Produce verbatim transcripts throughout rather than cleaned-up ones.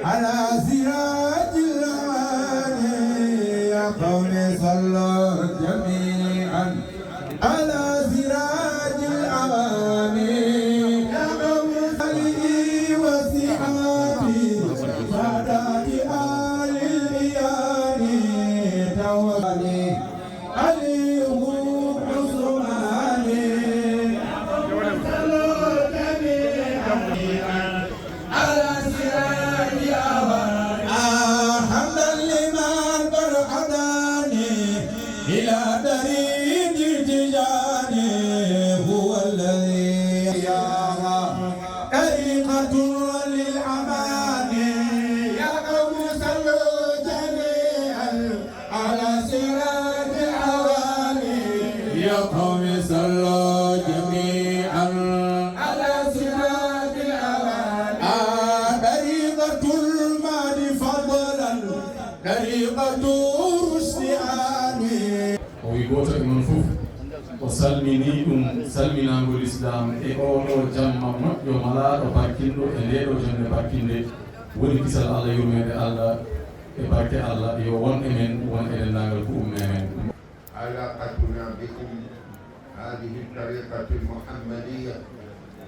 على سراج الأمان يا قوم صلوا جميعا على سراج الأمان يا قوم آله وصحابه سادات آل الإيان توالي علي عثمان على سراج أوان. آه، حمدا لمن قد هداني إلى طريق التجاني هو الذي يا طريقة للأمان يا قوم صلوا جميعا على سراج الأوان يا قوم صلوا جميعا على سراج الأوان آه طريقة المهد فضلا طريقة الرشد آمين. O wi gooto e mon fof o salminii ɗum salminaango lislaam e oo ɗoo jamma moƴƴo malaaɗo barkinɗo e ndee ɗoo jonnde barkinde woni kisal Allah yurmeende Allah e barke Allah yo won e men won e denndaangal ko umme men. علاقتنا بكم هذه الطريقة المحمدية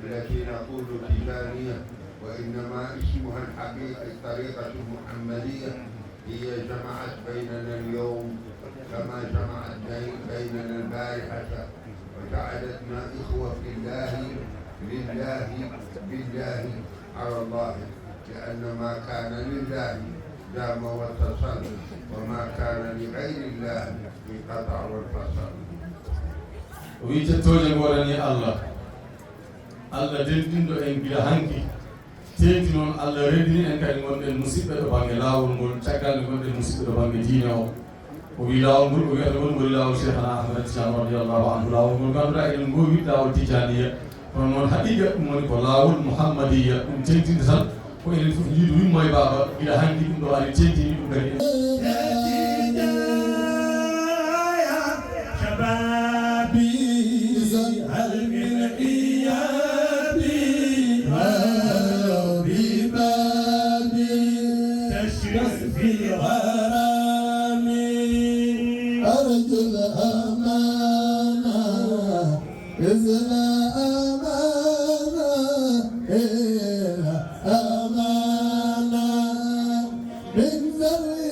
التي نقول تجانية، وإنما اسمها الحقيقي الطريقة المحمدية، هي جمعت بيننا اليوم كما جمعت بي- بيننا البارحة، وجعلتنا إخوة في الله، لله، بالله، على الله، لأن ما كان لله دام واتصل، وما كان لغير الله انقطع وانفصل. O wi jettooje ngoodanii Allah, Allah denɗinɗo en gila hanki, teeŋti noon Allah renndini en kadi ngonɗen musiɓɓe ɗo bannge laawol ngol, caggal nde ngonɗen musiɓɓe ɗo bannge diine o. O wi laawol ngol, o wiyata ngol ngoni laawol Cheikhana Ahmad Tidiane radiyallahu anhu. Laawol ngol ngannduɗaa eɗen ngoowi wiide laawol Tijaniya, kono noon haqiiqa ɗum woni ko laawol Muhammadiya, ɗum teeŋtinde tan ko enen fof njiidu wimmo e baaba, gila hanki ɗum ɗo ari teeŋtini ɗum kadi. شبابي هل من إيابي أو ببابي تشرف في غرامي أرجو الأمانة إذ لا أمانة إلا أمانة من ذوي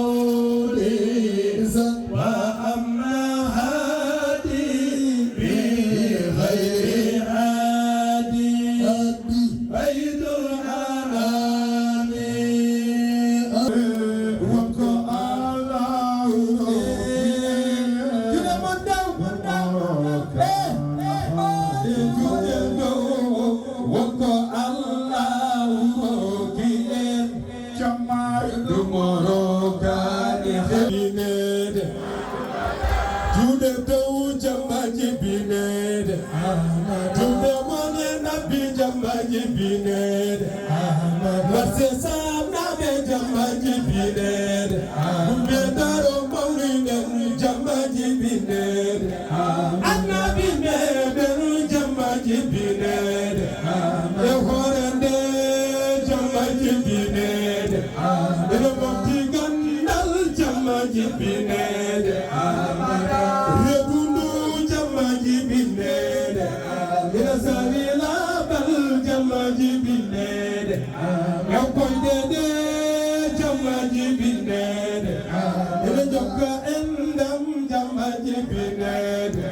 الفوز وأما هادي بغير هادي بيت الأنام. Wonko Allahu rokki en jamma ɗum rokkaani heɓineede. Juuɗe dow jamma jibinede. Juuɗe mon e nabbi jamma jibinede. Marse samnaɓe jamma jibinede. Ɗumɓe daro mawliden jamma jibinede. Annabi meɗen jamma jibinede. E hoore nde jamma jibinede. Ene mofti gandal jamma jibinede. Reedu ndu jamma jibinede. Ene sawi labal jamma jibinede. E koyɗe ɗe jamma jibinede. Ene jokka endam jamma jibinede.